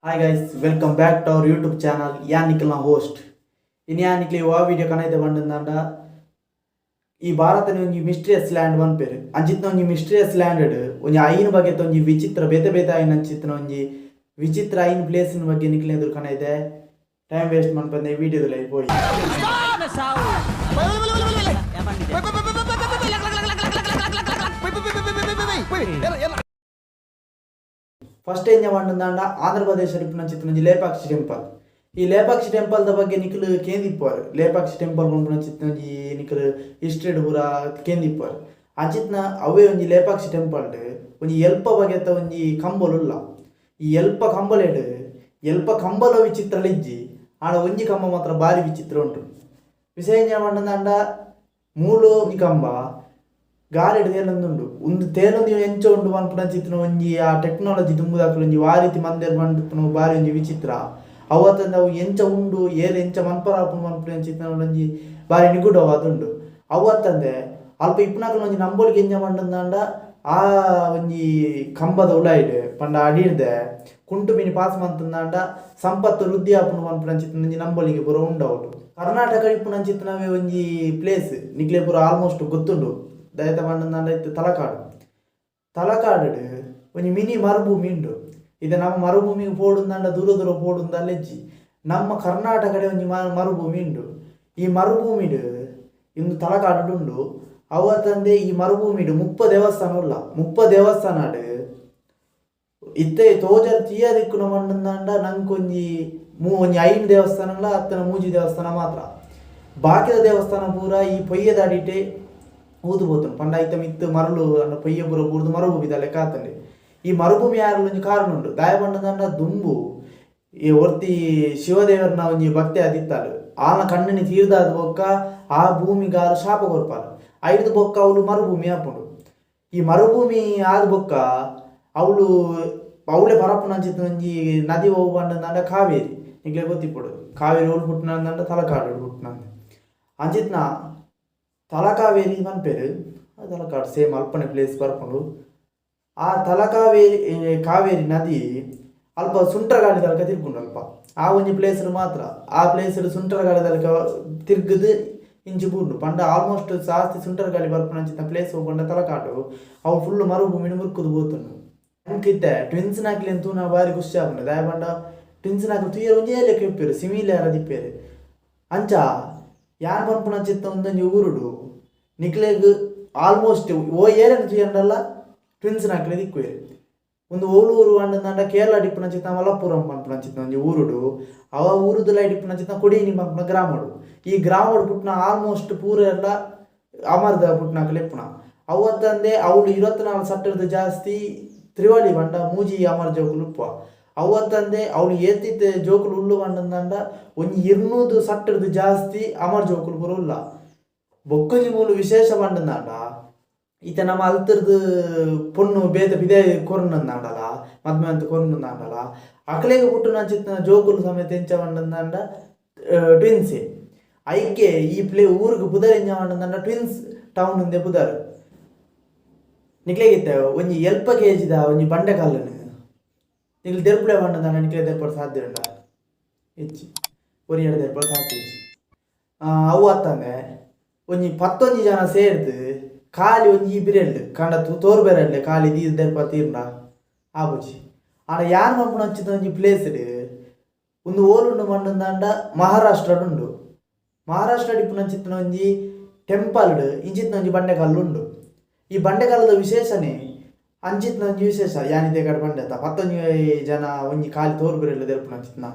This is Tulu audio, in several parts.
Hi guys, welcome back to our YouTube channel. ಯಾನ್ ನಿಕಲ್ನ ಹೋಸ್ಟ್. ಇನಿ ಯಾನ್ ನಿಕ್ಲೆ ವಾ ವಿಡಿಯೋ ಕನೈತೆ ಪಂಡಂದಾಂಡ, ಈ ಭಾರತದ ಒಂಜಿ ಮಿಸ್ಟ್ರಿಯಸ್ ಲ್ಯಾಂಡ್ ಪನ್ಪೆರ್. ಅಂಚಿತ್ತಿನ ಒಂಜಿ ಮಿಸ್ಟ್ರಿಯಸ್ ಲ್ಯಾಂಡ್ ಒಂಜಿ ಐನ್ ಬಗೆತ ಒಂಜಿ ವಿಚಿತ್ರ ಬೇತೆ ಬೇತೆ ಆಯಿನ ಅಂಚಿತ್ತಿನ ಒಂಜಿ ವಿಚಿತ್ರ ಐನ್ ಪ್ಲೇಸ್ ಬಗ್ಗೆ ನಿಕ್ಲೆ ಎದುರು ಕನೈತೆ. ಟೈಮ್ ವೇಸ್ಟ್ ಮನ್ಪಂದೆ ವಿಡಿಯೋದ ಪೋಯಿ. ಫಸ್ಟ್ ಎಂಜ ಪಂಡಂದಾಂಡ, ಆಂಧ್ರ ಪ್ರದೇಶ ಇಪ್ಪುನಂಚಿತ್ತಿನ ಒಂಜಿ ಲೇಪಾಕ್ಷಿ ಟೆಂಪಲ್. ಈ ಲೇಪಾಕ್ಷಿ ಟೆಂಪಲ್ ದ ಬಗ್ಗೆ ನಿಕುಲು ಕೇಂದಿಪ್ಪುವರ್. ಲೇಪಾಕ್ಷಿ ಟೆಂಪಲ್ ಪನ್ಪುನಂಚಿತ್ತಿನ ಒಂಜಿ ನಿಕುಲು ಹಿಸ್ಟ್ರಿಡ್ ಪೂರ ಕೇಂದಿಪ್ಪುವರ್. ಅಂಚಿತ್ತಿನ ಅವೇ ಒಂಜಿ ಲೇಪಾಕ್ಷಿ ಟೆಂಪಲ್ ಒಂಜಿ ಎಲ್ಪ ಬಗೆತ ಒಂಜಿ ಕಂಬೊಲು ಉಲ್ಲ. ಈ ಎಲ್ಪ ಕಂಬೊಲೆಡ್ ಎಲ್ಪ ಕಂಬಲ ವಿಚಿತ್ರಲು ಇಜ್ಜಿ, ಆಂಡ ಒಂಜಿ ಕಂಬ ಮಾತ್ರ ಬಾರಿ ವಿಚಿತ್ರ ಉಂಟು. ವಿಷಯ ಎಂಚ ಪಂಡಂದಾಂಡ, ಮೂಲು ಒಂಜಿ ಕಂಬ ಗಾಳಿಡ್ ತೇಲೊಂದುಂಡು. ಉಂದು ತೇಲೊಂದು ಎಂಚ ಉಂಡು ಪನ್ಪುನಂಚಿತ್ತಿನ ಒಂಜಿ ಆ ಟೆಕ್ನಾಲಜಿ ದುಂಬುದಕುಲು ಒಂಜಿ ವಾ ರೀತಿ ಮಂದೆರ್ ಪಂಡಿಪ್ಪುನವು ಬಾರಿ ಒಂಜಿ ವಿಚಿತ್ರ. ಅವು ಅತ್ತಂದೆ ಅವು ಎಂಚ ಉಂಡು, ಏರ್ ಎಂಚ ಮನ್ಪರ ಆಪುಂಡು ಪನ್ಪುನಂಚಿತ್ತಿನ ಒಂಜಿ ಬಾರಿ ನಿಗೂಢವಾದುಂಡು. ಅವು ಅತ್ತಂದೆ ಅಲ್ಪ ಇಪ್ಪುನಕುಲು ಒಂಜಿ ನಂಬೊಲಿಗೆ ಎಂಚ ಪಂಡಂದಾಂಡ, ಆ ಒಂಜಿ ಕಂಬದ ಉಲಾಯಿಡ್ ಪಂಡ ಅಡಿರ್ದೆ ಕುಂಟು ಮಿನಿ ಪಾಸ್ ಮಂತುಂದಾಂಡ ಸಂಪತ್ತು ವೃದ್ಧಿ ಆಪುಂಡು ಪನ್ಪುನಂಚಿತ್ತಿನ ಒಂಜಿ ನಂಬೊಲಿಗೆ ಪೂರ ಉಂಡು ಅವುಲು. ಕರ್ನಾಟಕ ಇಪ್ಪುನಂಚಿತ್ತಿನವೇ ಒಂಜಿ ಪ್ಲೇಸ್ ನಿಕ್ಲೆ ಪೂರ ಆಲ್ಮೋಸ್ಟ್ ಗೊತ್ತುಂಡು. ದಾಯೆತ ಪಂಡಂದಾಂಡ, ಇತ್ತೆ ತಲಕಾಡು. ತಲಕಾಡುಡು ಒಂಜಿ ಮಿನಿ ಮರುಭೂಮಿ ಉಂಡು. ಇತ್ತೆ ನಮ್ಮ ಮರುಭೂಮಿಗೆ ಪೋಡುಂದಾಂಡ ದೂರ ದೂರ ಪೋಡುಂದಲ್ಲ ಇಜ್ಜಿ. ನಮ್ಮ ಕರ್ನಾಟಕಡೆ ಒಂಜಿ ಮರುಭೂಮಿ ಉಂಡು. ಈ ಮರುಭೂಮಿಡ್ ಇಂದು ತಲಕಾಡುಡು ಉಂಡು. ಅವು ಅತ್ತಂದೆ ಈ ಮರುಭೂಮಿಡ್ 30 ದೇವಸ್ಥಾನ ಉಲ್ಲ. 30 ದೇವಸ್ಥಾನಡ್ ಇತ್ತೆ ತೋಜರ್ ತೀಯ ದಿಕ್ಕುನ ಪಂಡಂದಾಂಡ ನಂಕೊಂಜಿ ಒಂಜಿ ಐನ್ ದೇವಸ್ಥಾನಲ ಅತ್ತನ ಮೂಜಿ ದೇವಸ್ಥಾನ ಮಾತ್ರ. ಬಾಕಿದ ದೇವಸ್ಥಾನ ಪೂರ ಈ ಪೊಯ್ಯೆದ ಅಡಿಟೆ ಊದು ಪೋತುಂಡು. ಪಂಡ ಐತ ಮಿತ್ತ್ ಮರಳು ಅಂಡ ಪೊಯ್ಯೆ ಪೂರ ಬೂರ್ದು ಮರುಭೂಮಿ ಲೆಕ್ಕ ಆತುಂಡು. ಈ ಮರುಭೂಮಿ ಆಯೆರೆ ಒಂಜಿ ಕಾರಣ ಉಂಡು. ದಾಯೆ ಪಂಡಂದಾಂಡ, ದುಂಬು ಈ ಒರ್ತಿ ಶಿವದೇವರ್ನ ಒಂಜಿ ಭಕ್ತೆ ಆದಿತ್ತಾಲ್. ಆಲ್ನ ಕಣ್ಣನಿ ತೀರ್ದಾದ್ ಬೊಕ್ಕ ಆ ಭೂಮಿಗಾಲ್ ಶಾಪ ಕೊರ್ಪಾಲ್. ಐಡ್ದ್ ಬೊಕ್ಕ ಅವುಲು ಮರುಭೂಮಿ ಆಪುಂಡು. ಈ ಮರುಭೂಮಿ ಆದ್ ಬೊಕ್ಕ ಅವುಲು ಅವುಲೆ ಪರಪುನಂಚಿತ್ತಿನ ಒಂಜಿ ನದಿ ಒವು ಪಂಡಂದಾಂಡ ಕಾವೇರಿ. ನಿಕ್ಲೆ ಗೊತ್ತಿಪ್ಪೊಡು, ಕಾವೇರಿ ಓಲು ಪುಟ್ಟುನಂದಾಂಡ ತಲಕಾಡು ಪುಟ್ಟುನಂದ್. ಅಂಚಿತ್ನ ತಲಕಾವೇರಿ ಪನ್ಪೆರ್. ತಲಕಾಡು ಸೇಮ್ ಅಲ್ಪನೆ ಪ್ಲೇಸ್ ಬರ್ಪುಂಡು. ಆ ತಲಕಾವೇರಿ ಕಾವೇರಿ ನದಿ ಅಲ್ಪ ಸುಂಟರಗಾಳಿ ತಲಕ ತಿರ್ಗುಂಡು. ಅಲ್ಪ ಆ ಒಂಜಿ ಪ್ಲೇಸ್ ಮಾತ್ರ. ಆ ಪ್ಲೇಸ್ ಸುಂಟರಗಾಳಿ ತಲಕ ತಿರ್ಗುದು ಇಂಚಿ ಬೂರ್ಂಡು. ಪಂಡ ಆಲ್ಮೋಸ್ಟ್ ಜಾಸ್ತಿ ಸುಂಟರಗಾಳಿ ಬರ್ಪುನಂಚಿತ್ತಿನ ಪ್ಲೇಸ್ ಒವು ಪಂಡ ತಲಕಾಡು. ಅವು ಫುಲ್ ಮರುಭೂಮಿಡ್ ಮುರ್ಕುದು ಪೋತುಂಡು. ಎಂಕ್ ಇತ್ತೆ ಟ್ವಿನ್ಸ್ ನಕ್ಲೆನ್ ತೂನಗ ಬಾರಿ ಖುಷಿ ಆಪುಂಡು. ದಾಯೆ ಪಂಡ ಟ್ವಿನ್ಸ್ ನಕುಲು ತೂಯೆರೆ ಒಂಜೇ ಲೆಕ್ಕ ಇಪ್ಪೆರ್, ಸಿಮಿಲರ್ ಆದಿಪ್ಪೆರ್. ಅಂಚ ಯಾನ್ ಪನ್ಪುನಂಚಿತ್ತ ಉಂದೊಂಜಿ ಊರುಡು ನಿಕ್ಲೆಗ್ ಆಲ್ಮೋಸ್ಟ್ ಓ ಏರೆನ್ ತೂಯಂಡಲ ಟ್ವಿನ್ಸ್ ನಕ್ಲೆ ತಿಕ್ಕುವೆರ್. ಉಂದು ಓಲು ಊರು ಪಂಡಂದಾಂಡ, ಕೇರಳ ಇಪ್ಪುನಂಚಿತ್ತ ಮಲಪ್ಪುರಂ ಪನ್ಪುನಂಚಿತ್ತ ಒಂಜಿ ಊರುಡು. ಅವ ಊರುದುಲೈಡ್ ಇಪ್ಪುನಂಚಿತ್ತ ಕೊಡಿಯಿನಿ ಪನ್ಪುನ ಗ್ರಾಮಡು. ಈ ಗ್ರಾಮಡ್ ಪುಟ್ಟುನ ಆಲ್ಮೋಸ್ಟ್ ಪೂರ ಎಲ್ಲ ಅಮರ್ದ ಪುಟ್ಟುನಕುಲು ಇಪ್ಪುನ. ಅವು ಅತ್ತಂದೆ ಅವ್ಲು 24 ಸಟ್ಟರ್ದ್ ಜಾಸ್ತಿ ತ್ರಿವಳಿ ಪಂಡ ಮೂಜಿ ಅಮರ್ ಜೋಕುಲು ಇಪ್ಪುವ. ಅವು ಅತ್ತಂದೆ ಅವ್ಲು ಏತಿತ್ತೆ ಜೋಕುಲು ಉಲ್ಲು ಪಂಡಂದಾಂಡ, ಒಂಜಿ 200 ಸಟ್ಟರ್ದ್ ಜಾಸ್ತಿ ಅಮರ್ ಜೋಕುಲು ಪೂರ ಉಲ್ಲ. ಬೊಕ್ಕೊಂಜಿ ಮೂಲು ವಿಶೇಷ ಪಂಡಂದಾಂಡ, ಇತ್ತೆ ನಮ ಅಲ್ತರ್ದ್ ಪೊಣ್ಣು ಬೇತೆ ಪಿದಾಯಿ ಕೊರ್ನಂದಾಂಡಲ, ಮದ್ಮೆ ಅಂತ ಕೊರ್ನಂದಾಂಡಲ, ಅಕ್ಲೆಗ್ ಪುಟ್ಟುನಂಚಿತ್ತಿನ ಜೋಕುಲು ಸಮೇತ ಎಂಚ ಪಂಡಂದಾಂಡ ಟ್ವಿನ್ಸೆ. ಐಕೆ ಈ ಪ್ಲೇ ಊರುಗು ಪುದರ್ ಎಂಚ ಪಂಡಂದಾಂಡ, ಟ್ವಿನ್ಸ್ ಟೌನ್ ಉಂದೆ ಪುದರ್. ನಿಕ್ಲೆಗಿತ್ತೆ ಒಂಜಿ ಎಲ್ಪ ಕೆಜಿದ ಒಂಜಿ ಬಂಡೆ ಕಲ್ಲುನು ನಿಕ್ಲು ದೆರ್ಪುಲೆ ಪಂಡಂದಾಂಡ ನಿಕ್ಲೆ ದೆರ್ಪರೆ ಸಾಧ್ಯ ಉಂಡ? ಇಜ್ಜಿ. ಒರಿಯಡ ದೆರ್ಪರೆ ಸಾಧ್ಯ ಇಜ್ಜಿ. ಅವು ಅತ್ತಂದೆ ಒಂಜಿ 11 ಜನ ಸೇರ್ದ್ ಖಾಲಿ ಒಂಜಿ ಬಿರೆಲ್ಡ್ ಕಂಡ ತೋರು ಬೆರಳ್ಡೆ ಖಾಲಿ ದೀದ್ ದೆರ್ಪ ತೀರ್ಂಡ? ಆಪುಜಿ. ಆಂಡ ಯಾನ್ ಪನ್ಪುನಂಚಿನ ಒಂಜಿ ಪ್ಲೇಸ್ ಉಂದು ಓಲುಂಡು ಪಂಡಂದಾಂಡ, ಮಹಾರಾಷ್ಟ್ರಡ್ ಉಂಡು. ಮಹಾರಾಷ್ಟ್ರಡ್ ಇಪ್ಪುನಂಚಿತ್ತಿನ ಒಂಜಿ ಟೆಂಪಲ್ ಇಂಚಿತ್ತಿನ ಒಂಜಿ ಬಂಡೆಕಲ್ಲು ಉಂಡು. ಈ ಬಂಡೆಕಲ್ಲುದ ವಿಶೇಷನೇ ಅಂಚಿತ್ತಿನ ಒಂಜಿ ವಿಶೇಷ. ಯಾನ್ ಇತ್ತೆ ಕಡೆ ಪಂಡೆ ಅತ್ತ, 11 ಜನ ಒಂಜಿ ಖಾಲಿ ತೋರು ಬಿರೆಲ್ಡ್ ದೆರ್ಪುನಂಚಿತ್ತಿನ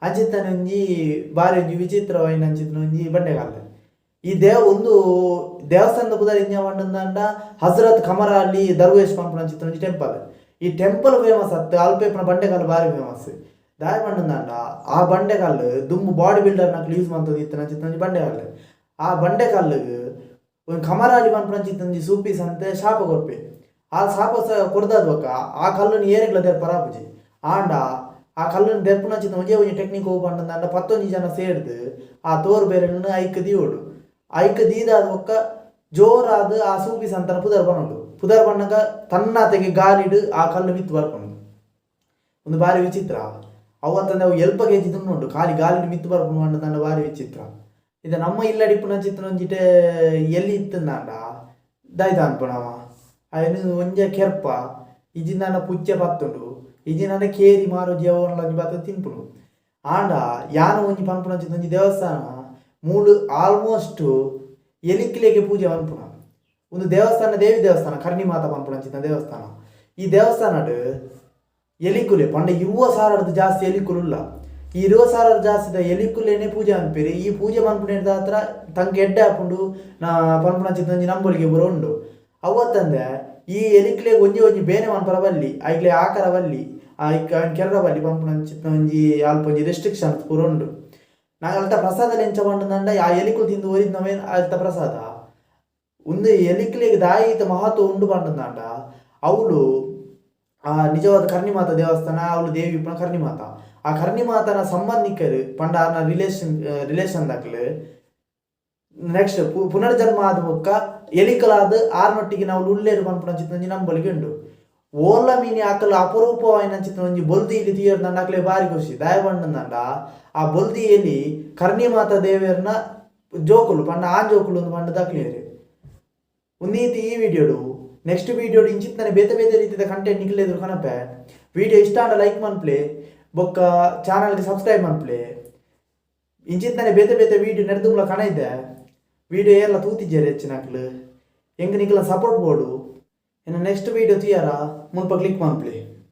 ಅಂಚಿತ್ತನ ಒಂಜಿ ಬಾರಿ ಒಂಜಿ ವಿಚಿತ್ರವಾಯಿನ ಅಂಚಿತ್ತಿನ ಒಂಜಿ ಬಂಡೆಕಲ್ಲು. ಈ ದೇವ ಒಂದು ದೇವಸ್ಥಾನದ ಪುದರ್ ಎಂಚ ಪಂಡಂದಾಂಡ, ಹಜರತ್ ಕಮರ ಅಲಿ ದರ್ವೇಶ್ ಪನ್ಪುನಂಚಿತ್ತಿನ ಒಂಜಿ ಟೆಂಪಲ್. ಈ ಟೆಂಪಲ್ ಫೇಮಸ್ ಅತ್ತ್, ಅಲ್ಪ ಇಪ್ಪುನ ಬಂಡೆಕಲ್ಲು ಬಾರಿ ಫೇಮಸ್. ದಾಯೆ ಪಂಡಂದಾಂಡ, ಆ ಬಂಡೆಕಲ್ಲು ದುಂಬು ಬಾಡಿ ಬಿಲ್ಡರ್ ನಕುಲು ಯೂಸ್ ಮಂತೊಂದು ಇತ್ತಿನಂಚಿತ್ತಿನ ಒಂಜಿ ಬಂಡೆಕಲ್ಲು. ಆ ಬಂಡೆಕಲ್ಲುಗು ಒಂಜಿ ಕಮರಾಲಿ ಪನ್ಪುನಂಚಿತ್ತಿನ ಒಂಜಿ ಸೂಫಿ ಸಂತೆ ಶಾಪ ಕೊರ್ಪೆ. ಆ ಶಾಪ ಕೊರ್ದಾದ್ ಬೊಕ್ಕ ಆ ಕಲ್ಲುನು ಏರೆಗ್ಲ ದೆರ್ಪರ ಆಪುಜಿ. ಆಂಡ ಆ ಕಲ್ಲುನು ದೆರ್ಪುನಂಚಿತ್ತಿನ ಒಂಜೇ ಒಂಜಿ ಟೆಕ್ನಿಕ್ ಒವು ಪಂಡಂದಾಂಡ, 11 ಜನ ಸೇರ್ದ್ ಆ ತೋರು ಬೆರಳುನು ಐಕ್ ದೀವೊಡು. ಐಕ್ ದೀದಾದ್ ಬೊಕ್ಕ ಜೋರಾದ್ ಆ ಸೂಫಿ ಸಂತನ ಪುದರ್ ಪನೊಡು. ಪುದರ್ ಪನ್ನಗ ತನ್ನಾತೆಗೆ ಗಾಲಿಡ್ ಆ ಕಲ್ಲು ಮಿತ್ತ್ ಬರ್ಪುಂಡು. ಉಂದು ಬಾರಿ ವಿಚಿತ್ರ. ಅವು ಅತ್ತಂದೆ ಅವು ಎಲ್ಪ ಕೆಜಿ ತಿನ್ನುಂಡು ಖಾಲಿ ಗಾಲಿಡ್ ಮಿತ್ತ್ ಬರ್ಪುಂಡು ಪಂಡ ಬಾರಿ ವಿಚಿತ್ರ. ಇತ್ತೆ ನಮ್ಮ ಇಲ್ಲಡ್ ಇಪ್ಪುನಂಚಿತ್ತಿನ ಒಂಜಿಟೆ ಎಲಿ ಇತ್ತ್ಂದಾಂಡ ದಾಯ್ತ ಅನ್ಪುನವ ಅವೆನ್ ಒಂಜೆ ಕೆರ್ಪ ಇಜ್ಜಿಂದಾಂಡ ಪುಚ್ಚೆ ಪತ್ತುಂಡು ಇಜ್ಜಿಂದಾಂಡ ಕೇರಿ ಮಾರೋಜಿ ಅವು ಒಂಜಿ ಬತ್ತ್ ತಿನ್ಪುಂಡು. ಆಂಡ ಯಾನ್ ಒಂಜಿ ಪನ್ಪುನಂಚಿನ ಒಂಜಿ ದೇವಸ್ಥಾನ ಮೂಲು ಆಲ್ಮೋಸ್ಟ್ ಎಲಿಕ್ಲೆಗ್ ಪೂಜೆ ಮನ್ಪುನ. ಉಂದು ದೇವಸ್ಥಾನ ದೇವಿ ದೇವಸ್ಥಾನ ಕರ್ಣಿ ಮಾತ ಪನ್ಪುನಂಚಿನ ದೇವಸ್ಥಾನ. ಈ ದೇವಸ್ಥಾನಡ್ ಎಲಿಕುಲೆ ಪಂಡ 20 ಸಾವಿರಡ್ದ್ ಜಾಸ್ತಿ ಎಲಿಕುಲು ಉಲ್ಲ. ಈ 20 ಸಾವಿರ ಜಾಸ್ತಿದ ಎಲಿಕುಲೆನೆ ಪೂಜೆ ಮನ್ಪೆರ್. ಈ ಪೂಜೆ ಮನ್ಪುನೆಡ್ದಾತ್ರ ತಂಕ್ ಎಡ್ಡೆ ಆಪುಂಡು ಪನ್ಪುನಂಚಿನ ಒಂಜಿ ನಂಬೊಲಿಗೆ ಪೂರ ಉಂಡು. ಅವ್ವತ್ತಂದೆ ಈ ಎಲಿಕ್ಲೆಗ್ ಒಂಜಿ ಒಂಜಿ ಬೇನೆ ಮನ್ಪರ ಬಲ್ಲಿ, ಐಕ್ಲೆ ಆಕರ ಬಲ್ಲಿ, ಐಕ್ ಐನ್ ಕೆರ್ರ ಬಲ್ಲಿ ಪನ್ಪುನಂಚಿನ ಒಂಜಿ ಅಲ್ಪ ಒಂಜಿ ರೆಸ್ಟ್ರಿಕ್ಷನ್ ಪೂರ ಉಂಡು. ಅಲ್ತ ಪ್ರಸಾದಲ ಎಂಚ ಪಂಡ್ಂಡ ಆ ಎಲಿಕುಲು ತಿಂದು ಒರಿದಿನವೇ ಅಲ್ತ ಪ್ರಸಾದ. ಉಂದು ಎಲಿಕ್ಲೆಗ್ ದಾಯೆ ಈತ್ ಮಹತ್ವ ಉಂಡು ಪಂಡ್ಂದಾಂಡ ಅವುಲು ಆ ನಿಜವಾದ ಕರ್ಣಿಮಾತ ದೇವಸ್ಥಾನ ಅವುಲು ದೇವಿ ಇಪ್ಪುನ ಕರ್ಣಿಮಾತ. ಆ ಕರ್ಣಿಮಾತನ ಸಂಬಂಧಿಕರು ಪಂಡ ಆರ್ನ ರಿಲೇಷನ್ ರಿಲೇಷನ್ ದಕ್ಲು ನೆಕ್ಸ್ಟ್ ಪುನರ್ಜನ್ಮ ಆದ ಬೊಕ್ಕ ಎಲಿಕುಲಾದ್ ಆರ್ನೊಟ್ಟಿಗೆ ನಾವು ಉಲ್ಲೇರು ಪನ್ಪುನಂಚಿತ್ತಿನ ಒಂಜಿ ನಂಬೊಲಿಗೆ ಉಂಡು. ಓಲ ಮೀನಿ ಅಕಲ್ ಅಪರೂಪವಾಯಿನಂಚಿತ್ತಿನ ಒಂಜಿ ಬೊಲ್ದು ಎಲಿ ತೂಯೆರ್ಂದಾಂಡ ಅಕ್ಲೆಗ್ ಬಾರಿ ಖುಷಿ. ದಾಯೆ ಪಂಡ್ಂದಾಂಡ ಆ ಬೊಲ್ದು ಎಲಿ ಕರ್ಣಿಮಾತ ದೇವೆರ್ನ ಜೋಕುಲು ಪಂಡ ಆಣ್ ಜೋಕುಲು ಅಂದ್ ಪಂಡ್ದ್ ಅಕ್ಲೆರ್. ಉಂದೀತ್ ಈ ವಿಡಿಯೋಡು. ನೆಕ್ಸ್ಟ್ ವಿಡಿಯೋಡು ಇಂಚಿತ್ತನೆ ಬೇತೆ ಬೇತೆ ರೀತಿದ ಕಂಟೆಂಟ್ ನಿಕ್ಲೆ ಎದುರು ಕನಪೆ. ವಿಡಿಯೋ ಇಷ್ಟ ಆಂಡ ಲೈಕ್ ಮನ್ಪುಲೆ ಬೊಕ್ಕ ಚಾನಲ್ಗ್ ಸಬ್ಸ್ಕ್ರೈಬ್ ಮನ್ಪುಲೆ. ಇಂಚಿತ್ತನೆ ಬೇತೆ ಬೇತೆ ವಿಡಿಯೋ ನೆರ್ದುಂಬುಲ ಕನೈದೆ. ವಿಡಿಯೋ ಏರ್ಲ ತೂತಿಜ್ಜೆರ್ ಹೆಚ್ಚಿನಕ್ಲು. ಎಂಕ್ ನಿಕ್ಲ್ನ ಸಪೋರ್ಟ್ ಬೋಡು. ಎನ್ನ ನೆಕ್ಸ್ಟ್ ವಿಡಿಯೋ ತೂಯರ ಮುಲ್ಪ ಕ್ಲಿಕ್ ಮನ್ಪುಲೆ.